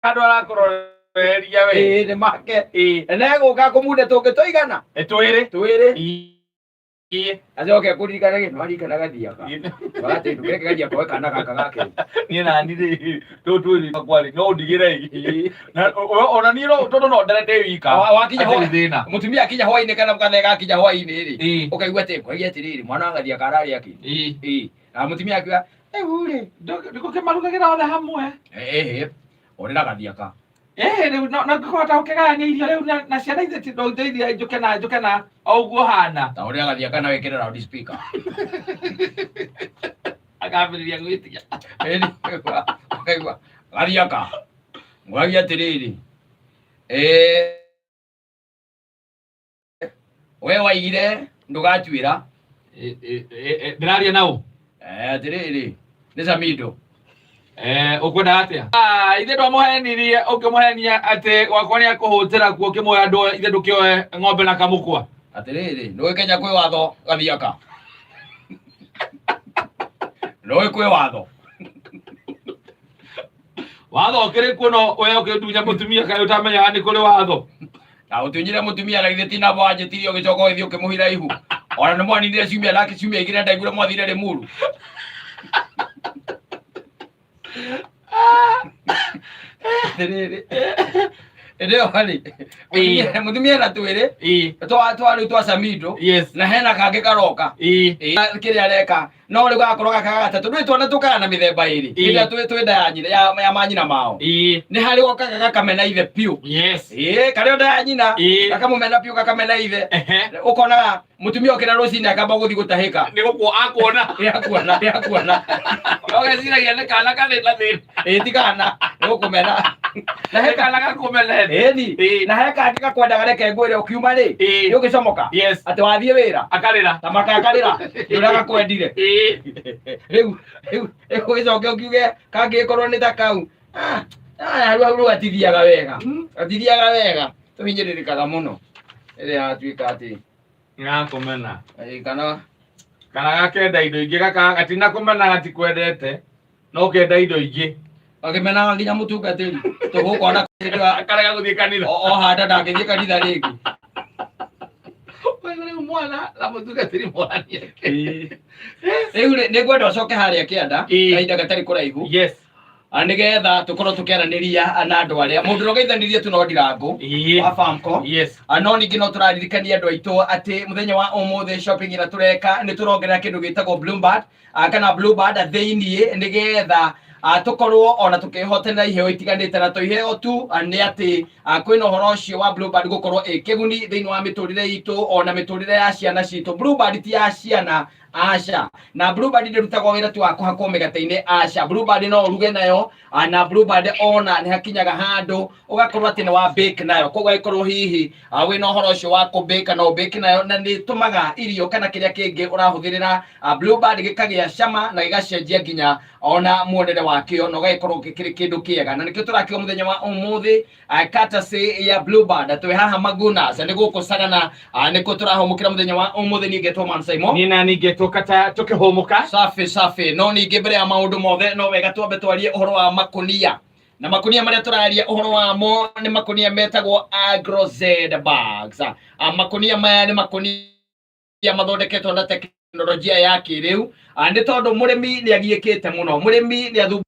Handũ arakũroreria we. Ĩĩ, nĩ make. Ĩĩ. Na egũka kũmunde tũngĩ tũigana. Twĩrĩ. Twĩrĩ. Ĩĩ. Acoke kũririkana gĩ nĩwaririkana gathiaka. Wagatĩ ndũkereke gathiaka we kana gaka gake. Niĩ nani rĩ, tũtwĩrĩ kwari no ũndigĩre. Ĩĩ. Na ona niĩ no tondũ no ndere ndĩ wika. Wakinya Hatirĩ thĩna. Mũtumia akinya hwainĩ kana gathee gakinya hwainĩ rĩ. Ĩĩ. Ũkaigua atĩ kwagia atĩrĩrĩ mwana wa gathiaka ararĩa kĩ. Ĩĩ. Ĩĩ. Na mũtumia akiuga rĩu rĩ. Ndũkĩmarugagĩra othe hamwe. Ĩĩ. Ũrĩra gathiaka. Ĩĩ rĩu no ngĩkũhota gũkĩgayania irio rĩu na ciana ithe ti ndũndeithia njũke na njũke na o ũguo hana. Ta ũrĩra gathiaka na wĩkĩre loud speaker. Akambĩrĩria gwĩtia. Ĩni, ũkaigua gathiaka. Ngwagia atĩrĩrĩ. Eh, we waigire ndũgatuĩra. Ndĩraria na ũ? Eh, atĩrĩrĩ nĩ Samido. Eh, ũkwenda atĩa? Ah, ithe ndwamũhenirie ũkĩmũhenia atĩ gwakwa nĩ akũhũtĩra kuo ũkĩmũhe andũ ithe ndũkĩoe ng'ombe na kamũkwa. Atĩrĩrĩ, nĩũĩ Kenya kwĩ watho gathiaka. Nĩũĩ kwĩ watho. Watho ũkĩrĩ kuo no we ũkĩndunya mũtumia kaĩ ũtamenyaga nĩ kũrĩ watho. Na ũtunyire mũtumia na githĩ ti nabo wanjĩtirie ũgĩcoka ũgĩthiĩ ũkĩmũhira ihu. Ona nĩ mwaninire ciumia nake ciumia igĩrĩ ndaiguire mwathire Limuru. Atĩrĩrĩ, ĩndĩ ĩyo rĩ, mũtumia na twĩrĩ Ĩĩ. twa rĩu twa Samido Yes. na hena kangĩ karoka. Ĩĩ. Ĩĩ, kĩrĩa areka no rĩu gagakorwo gaka gatatũ ndũĩ twana tũkaga na mĩthemba ĩrĩ. Ĩĩ. Ĩrĩa twĩ nda ya nyina ya manyina mao. Ĩĩ. Nĩ harĩ gokaga gakamena ithe piũ. Yes. Ĩĩ, karĩ o nda ya nyina Ĩĩ. gakamũmena piũ gakamena ithe. Ehe. Ũkonaga mũtumia okĩra rũcinĩ akamba gũthiĩ gũtahĩka. Nĩ gũkuo akuona. Ĩ akuona, ĩ akuona. Ũgeciragia nĩ kana karĩ na thĩna. Ĩ ti kana, nĩ gũkũmena. Na Nĩ he kana gakũmenete. Ĩni, Ĩĩ. na he kangĩ gakwendaga reke ngwĩre ũkiuma rĩ, Ĩĩ. nĩ ũgĩcomoka. Yes. Atĩ wathiĩ wĩra. Akarĩra. Ta makakarĩra, nĩ ũrĩa gakwendire. Ĩĩ. Rĩu, rĩu, rĩu ũgĩcoke ũkiuge kangĩkorwo nĩ ta kau. Ah, ah, hau hau rĩu gatithiaga wega. Gatithiaga wega. Tũhinyĩrĩrĩkaga mũno. Rĩrĩa yatuĩka atĩ Gakũmena. ĩ, kana Kana gakenda indo ingĩ gaka gatina kũmena gatikwendete no kenda indo ingĩ. gakĩmenaga nginya mũtungatĩri. Tũgũkona Akarega gũthiĩ kanitha. o handa ndangĩthiĩ kanitha rĩngĩ. Rĩu mwana na mũtungatĩri mwaranie. Rĩu rĩ, nĩ ngwenda ũcoke harĩa kĩanda Ĩĩ. kahinda gatarĩ kũraihu. Yes. Nĩgetha tũkorwo tũkĩaranĩria na andũ arĩa mũndũ ũrĩa ũgeithanirie tu no Ndirangũ Ĩĩ. wa Famco. Yes. No ningĩ no tũraririkania andũ aitũ atĩ mũthenya wa ũmũthĩ shopping ĩrĩa tũreka nĩ tũrongerera kĩndũ gĩtagwo Bloomberg kana Bluebird thĩiniĩ nĩgetha tũkorwo ona tũkĩhotanĩra iheo itiganĩte na to iheo tu nĩ atĩ kwĩna ũhoro ũcio wa Bluebird gũkorwo ĩ kĩguni thĩinĩ wa mĩtũrĩre itũ ona mĩtũrĩre ya ciana citũ. Bluebird ti ya ciana aca, na Bluebird ndĩrutagwo wĩra tu wa kũhakwo mĩgate-inĩ aca. Bluebird no ũruge nayo na Bluebird ona nĩ hakinyaga handũ ũgakorwo atĩ nĩ wa bake nayo, koguo angĩkorwo hihi wĩna ũhoro ũcio wa kũ bake no bake nayo, na nĩ ĩtũmaga irio kana kĩrĩa kĩngĩ ũrahũthĩrĩra Bluebird gĩkagĩa cama na gĩgacenjia nginya ona muonere wakĩo na ũgagĩkorwo gĩkĩrĩ kĩndũ kĩega, na nĩkĩo tũrakiuga mũthenya wa ũmũthĩ courtesy ya Bluebird twĩ haha Magunas nĩ gũkũ Sagana nĩkuo tũrahũmũkĩra mũthenya wa ũmũthĩ. Niĩ ngetwo Man Simon. Niĩ na ningĩ tũkata tũkĩhũmũka. Safi safi. No ningĩ mbere ya maũndũ mothe no wega twambe twarie ũhoro wa makunia, na makunia marĩa tũraria ũhoro wamo nĩ makunia metagwo AgroZ bags. Makunia maya nĩ makunia mathondeketwo na teknolojia ya kĩrĩu, nĩ tondũ mũrĩmi nĩ agiĩkĩte mũno, mũrĩmi nĩ athu